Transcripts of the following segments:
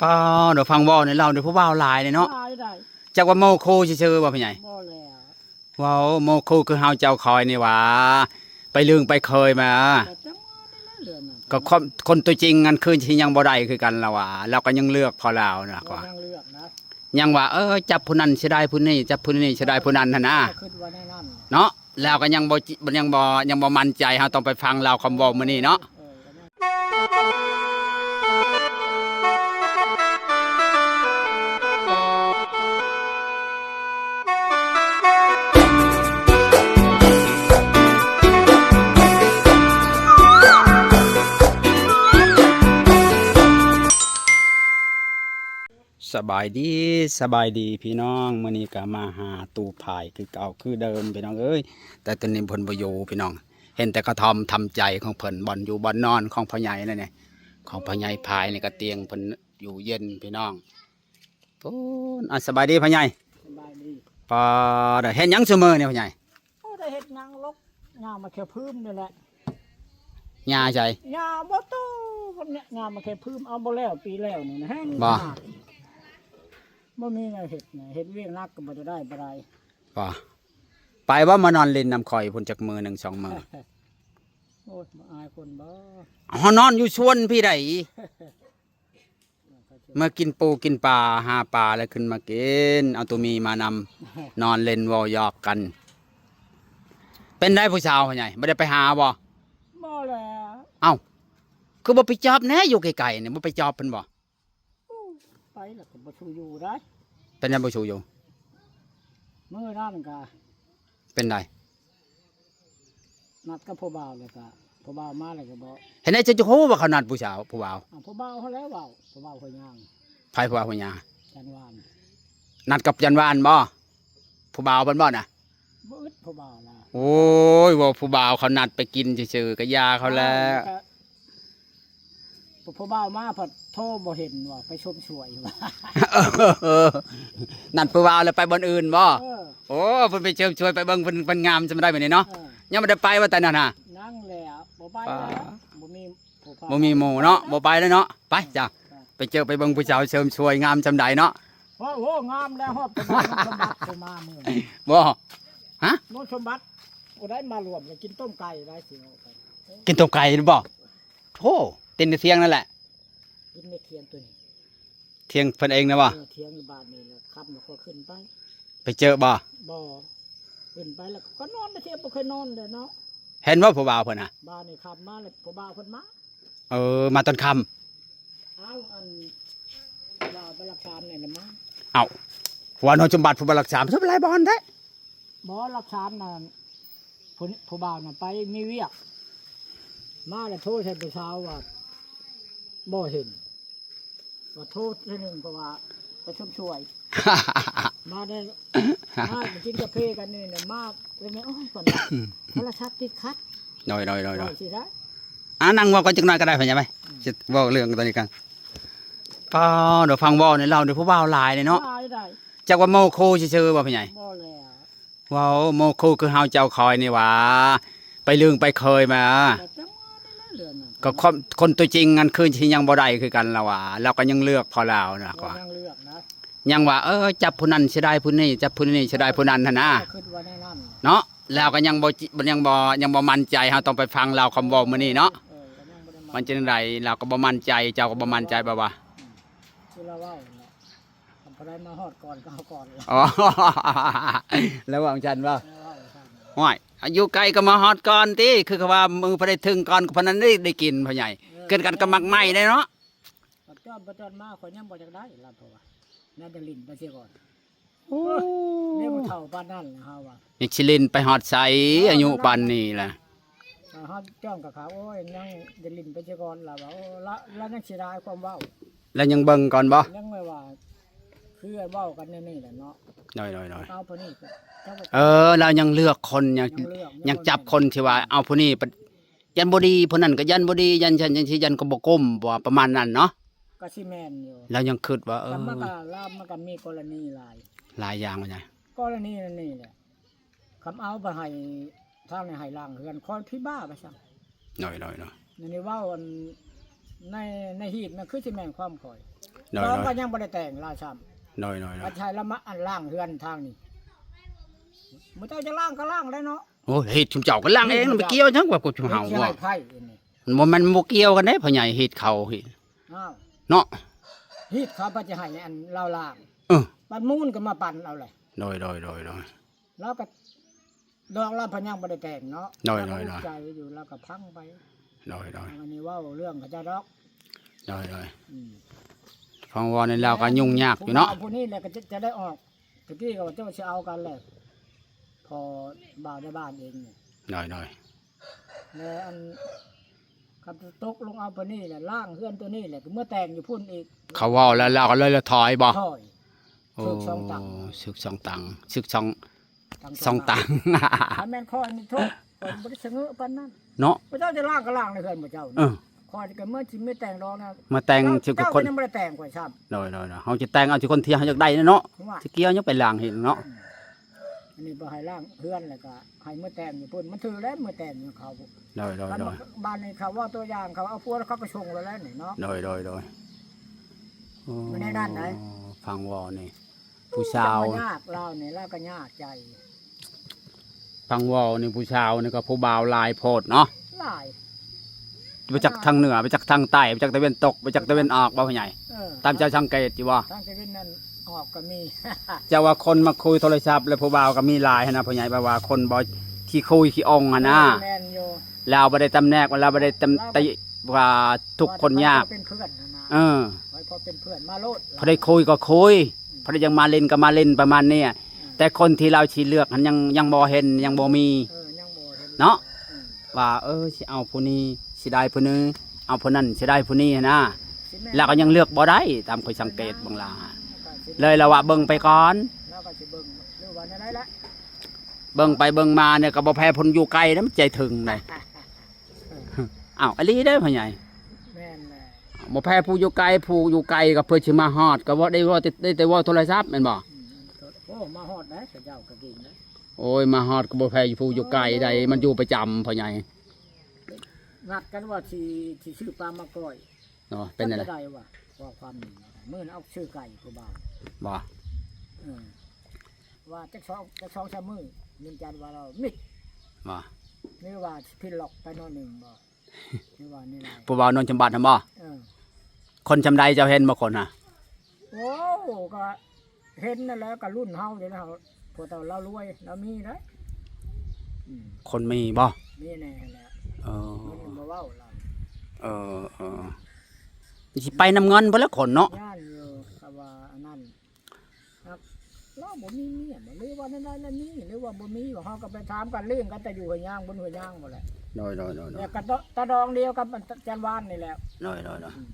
ປ້າ ເດີ ຟັງເວົ້ານີ້ ລາວນີ້ຜູ້ບ່າວຫຼາຍເດ້ເນາະ. ຫຼາຍໃດ໋. ຈັກວ່າໂມໂຄຊື່ໆບໍ່ ພໍ່ໃຫຍ່? ບໍ່ແລ້ວ. ເວົ້າໂມໂຄຄືເຮົາເຈົ້າຄອຍນີ້ຫວາ ໄປລຶ້ງໄປເຄີຍມາ. ກໍຈັງວ່ານັ້ນແຫຼະເລື່ອງນັ້ນ ກໍຄົນ ຄົນຕົວຈິງຫັ້ນຄືຊິຍັງບໍ່ໄດ້ຄືກັນລາວວ່າ ລາວກໍຍັງເລືອກພໍລາວນະ ກໍຍັງເລືອກນະ ຍັງວ່າ ເອີ ຈັບຜູ້ນັ້ນເສຍດາຍຜູ້ນີ້ ຈັບຜູ້ນີ້ເສຍດາຍຜູ້ນັ້ນຫັ້ນນະ ກໍຄິດວ່າແນວນັ້ນເນາະ. ລາວກໍຍັງບໍ່ ຍັງບໍ່ ຍັງບໍ່ໝັ້ນໃຈ ເຮົາຕ້ອງໄປຟັງລາວຄຳເວົ້າມື້ນີ້ເນາະ. ເອີ ກໍຍັງ ສະບາຍດີ ສະບາຍດີພີ່ນ້ອງ ມື້ນີ້ກໍມາຫາຕູ້ພາຍຄືເກົ່າຄືເດີມພີ່ນ້ອງເອີຍ. ແຕ່ຕອນນີ້ເພິ່ນບໍ່ຢູ່ພີ່ນ້ອງ ເຫັນແຕ່ກະທ່ອມທຳໃຈຂອງເພິ່ນ ບ່ອນຢູ່ບ່ອນນອນຂອງພໍ່ໃຫຍ່ນັ້ນແຫຼະ ຂອງພໍ່ໃຫຍ່ພາຍນີ້ ກະຕຽງເພິ່ນຢູ່ເຢັນພີ່ນ້ອງ. ໂອ້ ອາ ສະບາຍດີພໍ່ໃຫຍ່. ສະບາຍດີ. ປາ ເຮັດຫຍັງຊຸມື້ນີ້ພໍ່ໃຫຍ່? ໂອ້ ໄດ້ເຮັດຫຍັງລອກ ຫຍ້າມາແຄວພື້ມນີ້ແຫຼະ. ຫຍ້າໃສ? ຫຍ້າບໍ່ໂຕ ຫຍ້າມາແຄວພື້ມ ເອົາບໍ່ແລ້ວ ປີແລ້ວນີ້ນະ ແຮງ ບໍ່ ບໍ່ມີແນວເຮັດນະ ເຮັດວຽກໜັກກໍບໍ່ໄດ້ ບໍ່ໄດ້. ບໍ່ ໄປບໍ່ ມານອນຫຼິ້ນນຳຂ້ອຍພຸ້ນຈັກມື້ໜຶ່ງສອງມື້? ໂອ້ຍ ບໍ່ອາຍຄົນບໍ່? ເຮົານອນຢູ່ສວນພີ້ໃດ. ເມື່ອກິນປູກິນປາ ຫາປາແລ້ວຂຶ້ນມາກິນ ເອົາໂຕມີມານຳ ນອນຫຼິ້ນເວົ້າຫຍອກກັນ. ເປັນໃດຜູ້ສາວພໍ່ໃຫຍ່ ບໍ່ໄດ້ໄປຫາບໍ່? ບໍ່ແລ້ວ. ເອົ້າ ຄືບໍ່ໄປຈອບແດ່ ຢູ່ໃກ້ໆນີ້ ບໍ່ໄປຈອບເພິ່ນບໍ່? ໂອ້ ໄປແລ້ວກໍບໍ່ຊູ່ຢູ່ໄດ໋. ເປັນຫຍັງບໍ່ຊູ່ຢູ່? ມື້ນັ້ນກະ ເປັນໃດ? ນັດກັບຜູ້ບ່າວແລ້ວກະ ຜູ້ບ່າວມາແລ້ວກະບໍ່ ເຮັດໃດເຈົ້າຈະຮູ້ວ່າເຂົານັດຜູ້ສາວ ຜູ້ບ່າວ? ອ້າວ ຜູ້ບ່າວຫັ້ນແຫຼະເວົ້າ ຜູ້ບ່າວຫົວຍາງ. ໃຜຜູ້ບ່າວຫົວຍາງ? ຈັນວານ. ນັດກັບຈັນວານບໍ່? ຜູ້ບ່າວເພິ່ນບໍ່ນະ? ບໍ່ອຶດຜູ້ບ່າວລະ. ໂອ້ຍ ເວົ້າຜູ້ບ່າວເຂົານັດໄປກິນຊື່ໆ ກະຢ່າເຂົາແຫຼະ. ເອີ ກະ ຜູ້ ຜູ້ບ່າວມາພັດໂທບໍ່ເຫັນວ່າໄປຊົມຊ່ວຍວ່າ. ເອີ ນັດຜູ້ບ່າວແລ້ວໄປບ່ອນອື່ນບໍ່? ເອີ ໂອ້ ເພິ່ນໄປເຊີມຊ່ວຍ ໄປເບິ່ງເພິ່ນ ເພິ່ນງາມສ່ຳໃດບາດນີ້ເນາະ. ເອີ ຍັງບໍ່ໄດ້ໄປວ່າແຕ່ນັ້ນຫາ? ຍັງແລ້ວ ບໍ່ໄປແລ້ວ ບໍ່ມີຜູ້ພາ ບໍ່ມີໝູ່ເນາະ ບໍ່ໄປແລ້ວເນາະ. ໄປຈ້າ ໄປເຈີໄປເບິ່ງຜູ້ສາວເຊີມຊ່ວຍງາມສ່ຳໃດເນາະ. ໂອ້ ໂອ້ ງາມແລ້ວ ຮອດປະມານສົມບັດ ບໍ່? ຮະ? ໂນນສົມບັດ ຜູ້ໃດມາລວມ ແລ້ວກິນຕົ້ມໄກ່ໄດ້ຊິ ກິນຕົ້ມໄກ່ບໍ່? ໂທ້ ເຕັ້ນໃນຖຽງນັ້ນແຫຼະ ກິນໃນຖຽງໂຕນີ້ ຖຽງເພິ່ນເອງນະບໍ່? ເອີ ຖຽງຢູ່ບ້ານນີ້ແຫຼະ ຄ່ຳແລ້ວຄ່ອຍຂຶ້ນໄປ. ໄປເຈີບໍ່? ບໍ່ ຂຶ້ນໄປແລ້ວກໍນອນໃນຖຽງ ບໍ່ເຄີຍນອນເດ້ເນາະ. ເຫັນບໍ່ຜູ້ບ່າວເພິ່ນນະ? ບ້ານນີ້ຄ່ຳມາແລ້ວຜູ້ບ່າວເພິ່ນມາ. ເອີ ມາຕອນຄ່ຳ. ເອົາ ອັນ ວ່າໄປລັກສາມນີ້ນະມາ. ເອົ້າ ຜົວໂນນສົມບັດ ຜູ້ບ່າວລັກສາມ ສົມຫຼາຍບ່ອນແທ້. ບໍ່ ລັກສາມນະ ຜູ້ ຜູ້ບ່າວນະໄປມີວຽກ ມາແລ້ວໂທໃສ່ຜູ້ສາວວ່າບໍ່ເຫັນ ວ່າໂທເທື່ອໜຶ່ງກໍວ່າໄປຊົມຊ່ວຍ ມາໄດ້ ອ້າຍ ໄປກິນກາເຟກັນນີ້ນະ ມາເປັນ ໂອ້ຍ ເພິ່ນວ່າໂທລະສັບຕິດຂັດ. ໂດຍ ໂດຍ ໂດຍ ໂດຍ ຊິໄດ້. ອ່າ ນັ່ງເວົ້າກັນຈັກໜ້ອຍກໍໄດ້ ເພິ່ນໃຫຍ່ໄປ ອືມ ຊິເວົ້າເລື່ອງຕົວນີ້ກັນ. ປ້າ ເດີ ຟັງເວົ້ານີ້ ລາວນີ້ຜູ້ບ່າວຫຼາຍເດ້ເນາະ. ຫຼາຍໃດ໋. ຈັກວ່າໂມໂຄຊື່ໆບໍ່ ພໍ່ໃຫຍ່? ບໍ່ແລ້ວ. ເວົ້າໂມໂຄຄືເຮົາເຈົ້າຄອຍນີ້ຫວາ ໄປລຶ້ງໄປເຄີຍມາ. ກໍຈັງວ່ານັ້ນແຫຼະເລື່ອງນັ້ນ ກໍຄົນ ຄົນຕົວຈິງຫັ້ນຄືຊິຍັງບໍ່ໄດ້ຄືກັນລາວວ່າ ລາວກໍຍັງເລືອກພໍລາວນະ ກໍຍັງເລືອກນະ ຍັງວ່າ ເອີ ຈັບຜູ້ນັ້ນເສຍດາຍຜູ້ນີ້ ຈັບຜູ້ນີ້ເສຍດາຍຜູ້ນັ້ນຫັ້ນນະ ກໍຄິດວ່າແນວນັ້ນເນາະ. ລາວກໍຍັງບໍ່ ຍັງບໍ່ ຍັງບໍ່ໝັ້ນໃຈ ເຮົາຕ້ອງໄປຟັງລາວຄຳເວົ້າມື້ນີ້ເນາະ. ເອີ ກໍຍັງບໍ່ໄດ້ໝັ້ນ ມັນຈັ່ງໃດ ລາວກໍບໍ່ໝັ້ນໃຈ ເຈົ້າກໍບໍ່ໝັ້ນໃຈ ແບບວ່າ ອືມ ຄືລາວເວົ້າຫັ້ນແຫຼະ ຄັນຜູ້ໃດມາຮອດກ່ອນກໍເອົາກ່ອນ. ອໍ ລາວເວົ້າຈັ່ງຊັ້ນບໍ່? ລາວເວົ້າຈັ່ງຊັ້ນ. ໂອ້ຍ ຢູ່ໄກກໍມາຮອດກ່ອນຕິ ຄືເຂົາວ່າ ມືຜູ້ໃດເຖິງກ່ອນຜູ້ນັ້ນໄດ້ ໄດ້ກິນ ພໍ່ໃຫຍ່. ເອີ ເກີດກັນກັບໝາກໄມ້ໄດ້ເນາະ. ບັດຈອນ ບັດຈອນມາ ຂ້ອຍຍັງບໍ່ຢາກໄດ້ລະ ເພາະວ່າ ແນວໄດ້ຫຼິ້ນໄປເສຍກ່ອນ. ໂອ້ ເດ້ ຜູ້ເຖົ້າປານນັ້ນລະ ເຮົາວ່າ ຍັງຊິຫຼິ້ນໄປຮອດໃສ ອາຍຸປານນີ້ລະ ເຮົາຈ້ອງກັບເຂົາ. ໂອ້ຍ ຍັງໄດ້ຫຼິ້ນໄປເສຍກ່ອນລະວ່າ. ໂອ້ ລະ ລະຍັງເສຍດາຍຄວາມເວົ້າ ລະຍັງເບິ່ງກ່ອນບໍ່? ຍັງແບບວ່າ ຄືເວົ້າກັນແນວນີ້ແຫຼະເນາະ. ໂດຍ ໂດຍ ໂດຍ. ເອົາຜູ້ນີ້ກໍ ເອີ ລາວຍັງເລືອກຄົນ ຍັງ ຍັງເລືອກ ຍັງຈັບຄົນທີ່ວ່າ ເອົາຜູ້ນີ້ ຢ້ານບໍ່ດີ ຜູ້ນັ້ນກໍຢ້ານບໍ່ດີ ຢ້ານຊັ້ນຢ້ານຊີ້ ຢ້ານກໍບໍ່ກົ້ມ ວ່າປະມານນັ້ນເນາະ. ກໍຊິແມ່ນຢູ່ ລາວຍັງຄິດວ່າ ເອີ ແຕ່ມັນກໍ ລາວ ມັນກໍມີກໍລະນີຫຼາຍ ຫຼາຍຢ່າງວ່າຫຍັງ ກໍລະນີອັນນີ້ແຫຼະ. ຄຳເອົາໄປໃຫ້ທາງໃຫ້ລ້າງເຮືອນ ຂ້ອຍຜີບ້າໄປຊັ້ນ. ໂດຍ ໂດຍ ໂດຍ. ອັນນີ້ເວົ້າ ອັນ ໃນ ໃນຮີດນັ້ນຄືຊິແມ່ນຄວາມຂ້ອຍ. ໂດຍ ດອງກໍຍັງບໍ່ໄດ້ແຕ່ງລາວຊ້ຳ. ໂດຍໆໆ ວ່າໃຫ້ລາວມາອັນລ້າງເຮືອນທາງນີ້ ມື້ເຈົ້າຈະລ້າງກໍລ້າງໄດ້ເນາະ. ໂອ້ ເຮັດຊຸມເຈົ້າກໍລ້າງເອງ ມັນໄປກ່ຽວຫຍັງວ່າກັບຊຸມເຮົາວ່າ ມັນບໍ່ແມ່ນບໍ່ກ່ຽວກັນເດ້ ພໍ່ໃຫຍ່ເຮັດເຂົາເຮັດ ອ້າວ ເນາະ ເຮັດເຂົາໄປຈະໃຫ້ອັນລາວລ້າງ ເອີ ບັດມູນກໍມາປັ່ນເອົາແຫຼະ. ໂດຍໆໆໆ ລາວກໍ ດອກລາວພັດຍັງບໍ່ໄດ້ແຕ່ງເນາະ. ໂດຍໆໆ ລາວກໍອຸກໃຈຢູ່ ລາວກໍພັງໄປ. ໂດຍໆ ອັນນີ້ເວົ້າເລື່ອງເຂົາເຈົ້າດອກ. ໂດຍໆ ອືມ ຟັງເວົ້າໃນລາວກໍຫຍຸ້ງຍາກຢູ່ເນາະ ຜູ້ບ່າວຜູ້ນີ້ແຫຼະກໍຈະ ຈະໄດ້ອອກ. ຕະກີ້ກໍວ່າເຈົ້າຊິເອົາກັນແຫຼະ ພໍ່ບ່າວໃນບ້ານເອງນີ້. ໂດຍໆ ແລະ ອັນ ຄັນຕົກລົງເອົາປານນີ້ແຫຼະ ລ້າງເຮືອນຕົວນີ້ແຫຼະ ກໍເມືອແຕ່ງຢູ່ພຸ້ນອີກ. ເຂົາເວົ້າແລ້ວ ລາວກໍເລີຍ ເລີຍຖອຍບໍ່? ຖອຍ. ໂອ້ ຖືກສອງຕັງ ຖືກສອງຕັງ ຖືກສອງ ສອງຕັງ. ຄັນແມ່ນຂ້ອຍນີ້ໂທດ ຂ້ອຍບໍ່ໄດ້ສະເຫງີປານນັ້ນເນາະ. ພະເຈົ້າຈະລ້າງກໍລ້າງໃນເຮືອນພະເຈົ້າ. ເອີ ຂ້ອຍກໍເມືອຊິມາແຕ່ງດອກນະ ມາແຕ່ງ ເຈົ້າ ຊິ ເຈົ້າ ຄົນ ກໍຍັງບໍ່ໄດ້ແຕ່ງຂ້ອຍຊ້ຳ. ໂດຍໆໆ ເຮົາຈະແຕ່ງເອົາທີ່ຄົນທີ່ເຮົາຢາກໄດ້ນະເນາະ. ຊິກ່ຽວຫຍັງໄປລ້າງເຮັດເນາະ. ອືມ ອັນນີ້ບໍ່ໃຫ້ລ້າງເຮືອນ ແລ້ວກໍໃຫ້ເມືອແຕ່ງຢູ່ພຸ້ນ ມັນຖືກແລ້ວເມືອແຕ່ງຢູ່ເຂົາ. ໂດຍໆໆ ບ້ານນີ້ເຂົາເວົ້າຕົວຢ່າງ ເຂົາເອົາຜົວແລ້ວເຂົາກໍສົ່ງແລ້ວແຫຼະນີ້ເນາະ. ໂດຍໆໆ ໂອ້ ມັນແນວນັ້ນໃດ໋ ຟັງເວົ້ານີ້ ຜູ້ສາວ ຍາກລາວນີ້ ລາວກໍຍາກໃຈ. ຟັງເວົ້ານີ້ ຜູ້ສາວນີ້ກໍຜູ້ບ່າວຫຼາຍໂພດເນາະ. ຫຼາຍ ໄປຈັກທາງເໜືອ ໄປຈັກທາງໃຕ້ ໄປຈັກຕາເວັນຕົກ ໄປຈັກຕາເວັນອອກບໍ່ ພໍ່ໃຫຍ່? ເອີ ຕາມເຈົ້າສັງເກດຢູ່ບໍ່? ທາງຕາເວັນນັ້ນອອກກໍມີ. ເຈົ້າວ່າຄົນມາຄຸຍໂທລະສັບ ແລ້ວຜູ້ບ່າວກໍມີຫຼາຍຫັ້ນນະ ພໍ່ໃຫຍ່ ແບບວ່າຄົນບໍ່ຂີ້ຄຸຍຂີ້ອົ່ງຫັ້ນນະ. ເອີ ແມ່ນຢູ່ ລາວບໍ່ໄດ້ຕຳແໜ່ງ ລາວບໍ່ໄດ້ຕຳ ລາວ ຕິວ່າທຸກຄົນຍາກ ເປັນເພື່ອນຫັ້ນນະ. ເອີ ພໍເປັນເພື່ອນມາໂລດ ພໍໄດ້ຄຸຍກໍຄຸຍ ອືມ ພໍໄດ້ຢາກມາຫຼິ້ນກໍມາຫຼິ້ນ ປະມານນີ້. ອືມ ແຕ່ຄົນທີ່ລາວຊິເລືອກຫັ້ນຍັງ ຍັງບໍ່ເຫັນ ຍັງບໍ່ມີ ເອີ ຍັງບໍ່ເຫັນເນາະ. ອືມ ວ່າ ເອີ ຊິເອົາຜູ້ນີ້ ຊິໄດ້ຜູ້ນີ້ ເອົາຜູ້ນັ້ນ ຊິໄດ້ຜູ້ນີ້ຫັ້ນນະ. ລາວກໍຍັງເລືອກບໍ່ໄດ້ ຕາມຂ້ອຍສັງເກດເບິ່ງລາວ ເລີຍລາວວ່າເບິ່ງໄປກ່ອນ ລາວກໍຊິເບິ່ງ ຫຼືວ່າແນວໃດລະ ເບິ່ງໄປເບິ່ງມານີ້ກໍບໍ່ແພ້ຜູ້ຢູ່ໃກ້ນະ ມັນໃຈເຖິງໃດ໋. ອ້າວ ອີ່ຫຼີເດ້ພໍ່ໃຫຍ່. ແມ່ນແຫຼະ ບໍ່ແພ້ຜູ້ຢູ່ໄກ ຜູ້ຢູ່ໄກກໍເພື່ອຊິມາຮອດ ກໍບໍ່ໄດ້ເວົ້າ ໄດ້ແຕ່ເວົ້າໂທລະສັບແມ່ນບໍ່? ອືມ ໂອ້ ມາຮອດໄດ໋ ເຂົາເຈົ້າກໍເກັ່ງເດ້. ໂອ້ຍ ມາຮອດກໍບໍ່ແພ້ຜູ້ຢູ່ໄກໃດ໋ ມັນຢູ່ປະຈຳພໍ່ໃຫຍ່. ນັດກັນວ່າຊິ ຊິຊື້ປາມາກ້ອຍເນາະ. ເປັນແນວໃດ ໄດ້ວ່າ ເວົ້າຄວາມນີ້ ມື້ນັ້ນເອົາຊື້ໄກ່ຜູ້ບ່າວບໍ່? ເອີ ວ່າຈັກສອງ ຈັກສອງສາມມື້ ຍິນຈັນວ່າລາວມິດບໍ່? ຫຼືວ່າຜິດລັອກໄປໜ້ອຍໜຶ່ງບໍ່? ຫຼືວ່ານີ້ລະ ຜູ້ບ່າວນອນຈຳບັດຫັ້ນບໍ່? ເອີ ຄົນຈຳໃດ ເຈົ້າເຫັນບໍ່ຄົນນະ? ໂອ້ ກໍເຫັນນັ້ນແຫຼະ ກໍລຸ້ນເຮົານີ້ແຫຼະ ເຮົາ ພວກເຈົ້າລາວລວຍ ລາວມີໄດ໋. ອືມ ຄົນມີບໍ່? ມີແນ່ແຫຼະ. ເອີ ເງິນບໍ່ເວົ້າລາວ. ເອີ ເອີ ຊິໄປນຳເງິນເບິດແລ້ວຄົນເນາະ. ຢ້ານຢູ່ ຖ້າວ່າອັນນັ້ນ ຮັກ ລາວບໍ່ມີເມຍບໍ່ ຫຼືວ່າແນວໃດລະນີ້ ຫຼືວ່າບໍ່ມີບໍ່ ເຮົາກໍໄປຖາມກັນ ເລື່ອງກັນແຕ່ຢູ່ຫ້ວຍຍາງ ບົນຫ້ວຍຍາງບໍ່ແຫຼະ. ໂດຍໆໆໆ ແລ້ວກໍຕະ ຕະດອງດຽວກັບອັນຈັນວານນີ້ແຫຼະ. ໂດຍໆໆ ອືມ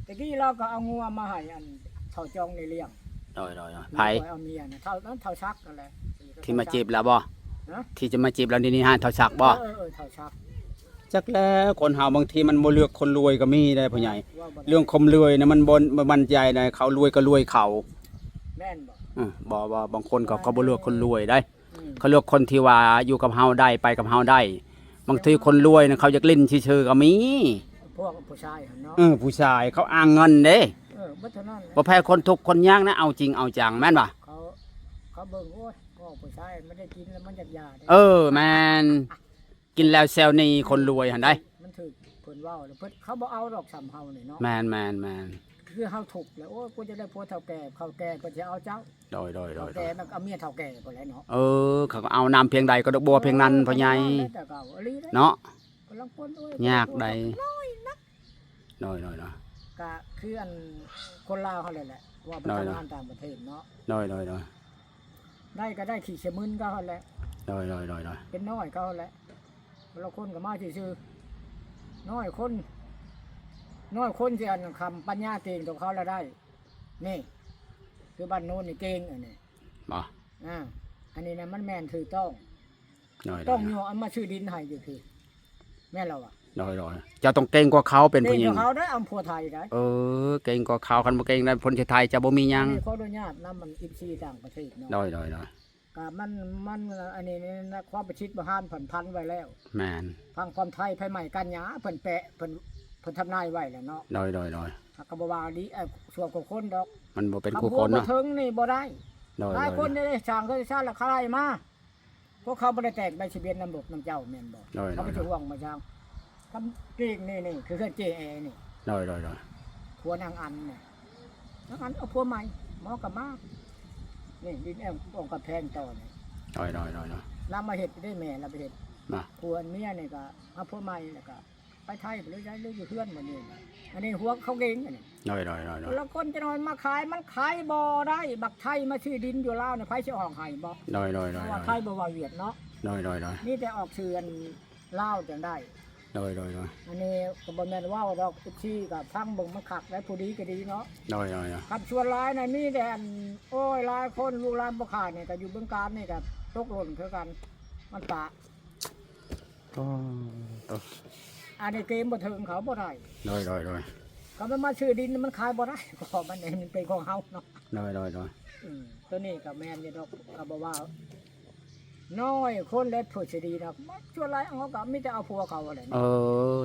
ແຕ່ກີ້ລາວກໍເອົາງົວມາໃຫ້ອັນເຖົ້າຈອງນີ້ລ້ຽງ. ໂດຍໆໆ ໃຜ? ຂ້ອຍເອົາເມຍນະ ເຖົ້າ ເຖົ້າສັກນັ້ນແຫຼະ ທີ່ມາຈີບລາວບໍ່? ຮະ? ທີ່ຈະມາຈີບລາວນີ້ ນີ້ຫາເຖົ້າສັກບໍ່? ເອີໆໆ ເຖົ້າສັກ. ຈັກແລ້ວ ຄົນເຮົາບາງທີມັນບໍ່ເລືອກຄົນລວຍກໍມີໄດ໋ພໍ່ໃຫຍ່. ເລື່ອງຄວາມລວຍນະ ມັນບໍ່ ບໍ່ໝັ້ນໃຈໃດ໋ ເຂົາລວຍກໍລວຍເຂົາ. ແມ່ນບໍ່? ອື ບໍ່ ບໍ່ ບາງຄົນເຂົາ ເຂົາບໍ່ເລືອກຄົນລວຍໃດ໋. ອືມ ເຂົາເລືອກຄົນທີ່ວ່າຢູ່ກັບເຮົາໄດ້ ໄປກັບເຮົາໄດ້. ບາງທີຄົນລວຍນະ ເຂົາຢາກຫຼິ້ນຊື່ໆກໍມີ. ພວກຜູ້ຊາຍຫັ້ນເນາະ. ເອີ ຜູ້ຊາຍເຂົາອ້າງເງິນເດ້. ເອີ ບໍ່ເທົ່ານັ້ນແຫຼະ ບໍ່ແພ້ຄົນທຸກຄົນຍາກນະ ເອົາຈິງເອົາຈັງ ແມ່ນບໍ່? ເຂົາ ເຂົາເບິ່ງ ໂອ້ຍ ພວກຜູ້ຊາຍມັນໄດ້ກິນແລ້ວມັນຢາກຢາເດ້. ເອີ ແມ່ນ. ກິນແລ້ວແຊວໜີ ຄົນລວຍຫັ້ນໃດ໋. ມັນຖືກເພິ່ນເວົ້າແລ້ວ ເພິ່ນ ເຂົາບໍ່ເອົາດອກສ່ຳເຮົານີ້ເນາະ. ແມ່ນໆໆ ຄືເຮົາທຸກແລ້ວ ໂອ້ຍ ກູຈະໄດ້ຜົວເຖົ້າແກ່ ເຖົ້າແກ່ເພິ່ນຊິເອົາເຈົ້າ. ໂດຍໆໆ ເຖົ້າແກ່ມັນກໍເອົາເມຍເຖົ້າແກ່ພຸ້ນແຫຼະເນາະ. ເອີ ເຂົາກໍເອົານ້ຳພຽງໃດກໍບົວພຽງນັ້ນ ພໍ່ໃຫຍ່ ເນາະ. ຍາກໃດ໋. ໂດຍໆໆ ກະຄືອັນຄົນລາວເຮົາແຫຼະ ເວົ້າໄປທຳງານຕ່າງປະເທດເນາະ. ໂດຍໆໆ ໄດ້ກໍໄດ້ຂີ້ສະມຶນເຂົາຫັ້ນແຫຼະ. ໂດຍໆໆໆ ເປັນນ້ອຍເຂົາຫັ້ນແຫຼະ. ແຕ່ລະຄົນກໍມາຊື່ໆ ນ້ອຍຄົນ ນ້ອຍຄົນຊິອັນຄຳປັນຍາເກັ່ງເທົ່າເຂົາລະໄດ້. ນີ້ ຄືບ້ານໂນ້ນນີ້ເກັ່ງອັນນີ້. ບໍ່? ອ່າ ອັນນີ້ນະມັນແມ່ນຖືກຕ້ອງ. ໂດຍໆ ຕ້ອງໂຍມເອົາມາຊື້ດິນໃຫ້ຢູ່ພີ້ ແມ່ນລະວະ. ໂດຍໆ ເຈົ້າຕ້ອງເກັ່ງກວ່າເຂົາ ເປັນຜູ້ຍິງ ເກັ່ງກວ່າເຂົາໄດ໋ ອຳຜົວໄທໄດ໋. ເອີ ເກັ່ງກວ່າເຂົາ ຄັນບໍ່ເກັ່ງນະ ຄົນຊິໄທເຈົ້າບໍ່ມີຫຍັງ. ອັນນີ້ຂໍອະນຸຍາດນຳອັນ ເອັຟຊີ ຕ່າງປະເທດເນາະ. ໂດຍໆໆ ກະມັນ ມັນ ອັນນີ້ນະ ຄວາມປະສິດປະຫານເພິ່ນພັນໄວ້ແລ້ວ. ແມ່ນ ທາງຄວາມໄທໄຟໄໝ້ກັນຫຍ້າ ເພິ່ນແປະ ເພິ່ນ ເພິ່ນທຳນາຍໄວ້ແລ້ວເນາະ. ໂດຍໆໆ ກໍບໍ່ວ່າດີ ເອີ ຊົ່ວກວ່າຄົນດອກ ມັນບໍ່ເປັນຄູ່ຄົນເນາະ ຄັນຜົວບໍ່ເຖິງນີ້ບໍ່ໄດ້. ໂດຍ ຫຼາຍຄົນໄດ້ສ້າງເຮືອນສ້າງຊານແລ້ວຂາຍມາ ພວກເຂົາບໍ່ໄດ້ແຕກໃບທະບຽນນຳລົດນຳເຈົ້າແມ່ນບໍ່? ໂດຍ ເຂົາໄປ ໂດຍ ຈະຫວງມາຊ່າງ ຄຳເກງນີ້ ນີ້ຄືເຮືອນເຈແອນີ້. ໂດຍ ໂດຍ ໂດຍ ຜົວນາງອັນນີ້ ນາງອັນເອົາຜົວໃໝ່ ໝໍກໍມາ ນີ້ດິນແອງອອງກຳແພງຕໍ່ນີ້. ໂດຍ ໂດຍ ໂດຍ ໂດຍ ລາວມາເຮັດເດ້ ແມ່ລາວໄປເຮັດ ມາ ຜົວເມຍນີ້ກໍເອົາຜົວໃໝ່ ແລ້ວກໍໄປໄທໄປເລີຍ ຍ້າຍເລີຍຢູ່ເຮືອນໝົດນີ້. ອັນນີ້ຫົວເຂົາເກງອັນນີ້. ໂດຍ ໂດຍ ໂດຍ ໂດຍ ແລ້ວຄົນຈະນ້ອຍມາຂາຍ ມັນຂາຍບໍ່ໄດ້ ບັກໄທມາຊື້ດິນຢູ່ລາວນີ້ ໃຜຊິອອກໃຫ້ບໍ່? ໂດຍ ໂດຍ ໂດຍ ເພາະວ່າໄທບໍ່ເວົ້າຫວຽດເນາະ. ໂດຍ ໂດຍ ໂດຍ ມີແຕ່ອອກຊື່ອັນລາວຈັ່ງໄດ້. ໂດຍ ໂດຍ ໂດຍ ອັນນີ້ກໍບໍ່ແມ່ນເວົ້າດອກ ເອັຟຊີ ກໍຟັງເບິ່ງມັນຄັກໄດ໋ ຜູ້ດີກໍດີເນາະ. ໂດຍ ໂດຍ ໂດຍ ຄັນສ່ວນຫຼາຍນະ ມີແຕ່ອັນ ໂອ້ຍ ຫຼາຍຄົນລູກຫຼານບໍ່ຂາຍນີ້ ກໍຢູ່ບຶງການນີ້ກໍຕົກຫຼົ່ນຄືກັນ ມັນປະ ໂອ້ ໂຕ ອັນນີ້ເກມບໍ່ເຖິງເຂົາບໍ່ໄດ້. ໂດຍ ໂດຍ ໂດຍ ກໍມັນມາຊື້ດິນ ມັນຂາຍບໍ່ໄດ້ ເພາະມັນເປັນຂອງເຮົາເນາະ. ໂດຍ ໂດຍ ໂດຍ ອືມ ໂຕນີ້ກໍແມ່ນຢູ່ດອກ ກໍບໍ່ວ່າ ນ້ອຍຄົນແຫຼະຜູ້ຊິດີນະ ສ່ວນຫຼາຍເຮົາກໍມີແຕ່ເອົາຜົວເຂົາຫັ້ນແຫຼະ. ເອີ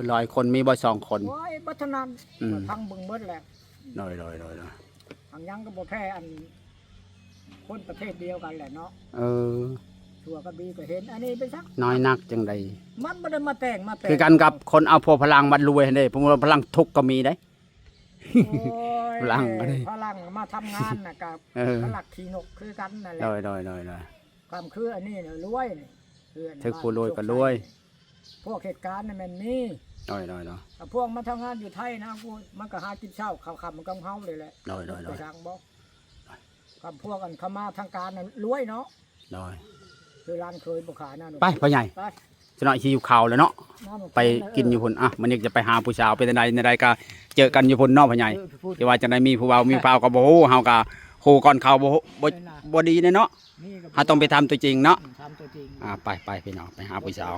ຫຼາຍຄົນມີບໍ່ສອງຄົນ? ໂອ້ຍ ບໍ່ເທົ່ານັ້ນ ອືມ ກໍຟັງເບິ່ງເບິດແຫຼະ. ໂດຍ ໂດຍ ໂດຍ ໂດຍ ບາງຢ່າງກໍບໍ່ແພ້ອັນຄົນປະເທດດຽວກັນແຫຼະເນາະ. ເອີ ຊົ່ວກັບດີກໍເຫັນ ອັນນີ້ເປັນສັກ ນ້ອຍນັກຈັ່ງໃດ ມັນບໍ່ໄດ້ມາແຕ່ງມາແປງ ຄືກັນກັບຄົນເອົາຜົວຝຣັ່ງບັດລວຍຫັ້ນເດ້ ຜົວຝຣັ່ງທຸກກໍມີເດ້. ໂອ້ຍ ຝຣັ່ງກໍໄດ້ ຝຣັ່ງມາທຳງານນະກໍ ເອີ ຝຣັ່ງຂີ້ນົກຄືກັນນັ້ນແຫຼະ. ໂດຍ ໂດຍ ໂດຍ ໂດຍ ຄຳຄືອັນນີ້ນະລວຍນີ້ ເຮືອນ ຖືກຜູ້ລວຍກໍລວຍ ພວກເຮັດການນະແມ່ນມີ. ໂດຍ ໂດຍ ໂດຍ ຖ້າພວກມາທຳງານຢູ່ໄທນະ ໂອ້ຍ ມັນກໍຫາກິນເຊົ້າເຂົ້າຄ່ຳນຳກັບເຮົາເລີຍແຫຼະ. ໂດຍ ໂດຍ ໂດຍ ໄປທາງບໍ່ ຄຳພວກອັນເຂົ້າມາທາງການນະລວຍເນາະ. ໂດຍ ຄືຫຼານເຂີຍບໍ່ຂາຍນະ. ໄປພໍ່ໃຫຍ່ ໄປ ສະໜ້ອຍຫິວເຂົ້າແລ້ວເນາະ ໄປກິນຢູ່ພຸ້ນ. ອ່ະ ມື້ນີ້ຈະໄປຫາຜູ້ສາວ ເປັນຈັ່ງໃດ ແນວໃດກໍເຈີກັນຢູ່ພຸ້ນເນາະພໍ່ໃຫຍ່. ເອີ ຢູ່ພຸ້ນ ຈະວ່າຈັ່ງໃດ ມີຜູ້ເວົ້າມີຜູ້ເວົ້າກໍບໍ່ຮູ້ ເຮົາກໍຮູ້ກ່ອນເຂົາ ບໍ່ ບໍ່ ບໍ່ດີເດ້ເນາະ. ເຮົາຕ້ອງໄປທຳຕົວຈິງເນາະ. ອືມ ທຳຕົວຈິງ. ອ່າ ໄປ ໄປ ພີ່ນ້ອງ ໄປຫາຜູ້ສາວ.